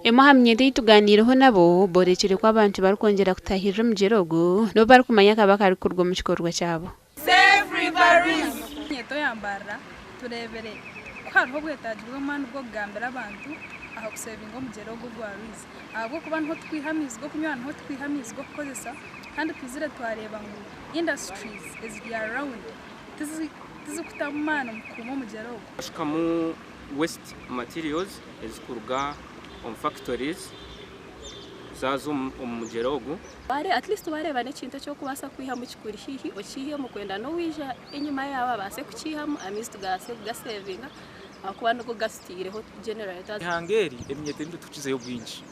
Emwe aha minyeeto ei tugaaniireho nabo borekire ku abantu barikwongyera kutahirira omugyera ogu n'obu barikumanya akabi akarikuruga omu kikorwa kyabo. Save River Rwizi! Eminyeeto ya Mbarara tureebire ku hariho obwetaagi bw'amaani bw'okugambira abantu aha kusevinga omugyera ogu ogwa Rwizi ahabw'okuba niho turikwiha amaizi g'okunywa, niho turikwiha amaizi g'okukozesa kandi twizire twareeba ngu industries eziri around tizikutamu maani omu kukuuma omugyera ogu. Bashukamu waste materials ezikuruga omu factories zaaza omu mugyera ogu. At least wareeba n'ekintu eki orikubaasa kwihamu kikuri haihi okiihemu kwenda n'owaija enyima yaawe abaase kukiihamu amaizi tugabaase kugasevinga ahakuba nigo gasitaireho generators. Eihanga eri eminyeeto nitwe tukukizayo obwingi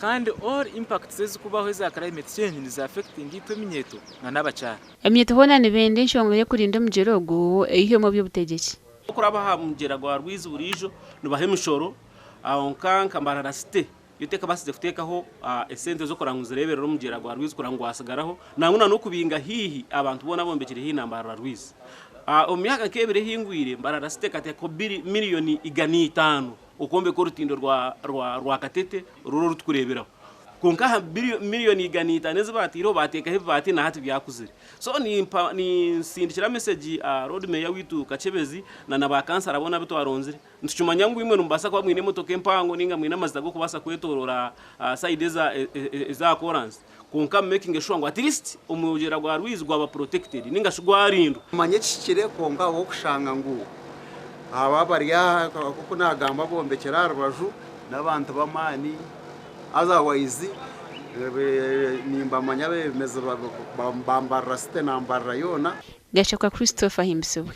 kandi all impacts ezikubaho eza climate change nizi affectinga itwe eminyeeto na n'abakyara. Eminyeeto boona nibenda enshonga y'okurinda omugyera ogu eihwemu eby'obutegyeki. Okuraba aha mugyera gwa Rwizi buriijo nibaha emishoro kwonka nka Mbarara City yo tekabaasize kuteekaho esente z'okureba ngu nizireeberera omugyera gwa Rwizi kureba ngu gwatsigaraho nangwa na n'okubinga haihi abantu boona abombekire haihi na Mbarara Rwizi. Omu myaka nk'ebiri ehingwire Mbarara City ekateekaho miriyoni 500 okwombeka orutindo rwa Katete ruri orutukureeberaho. Kwonka aha miriyoni 500 ezi baataireho baateekaho ebibaati na hati byakuzire. So ninsindikira mesegi Lord Mayor waitu Kakyebezi na na ba kansara boona abu twaronzire. Nitukimanya ngu imwe nimubaasa kuba mwine emotoka empango ninga mwine amazita g'okubaasa kwetorora side eza koransi. Kwonka making sure ngu at least omugyera gwa Rwizi gwaba protected ninga shi gwarindwa. Manya ekihikire kwonka ahabw'okushanga ngu aba bari aha nk'oku naagamba bombekyere aha rubaju n'abantu b'amaani otherwise nimbamanya abeebembezi ba Mbarara City na Mbarara yoona. Gashakwa Christopher Ahimbisibwe.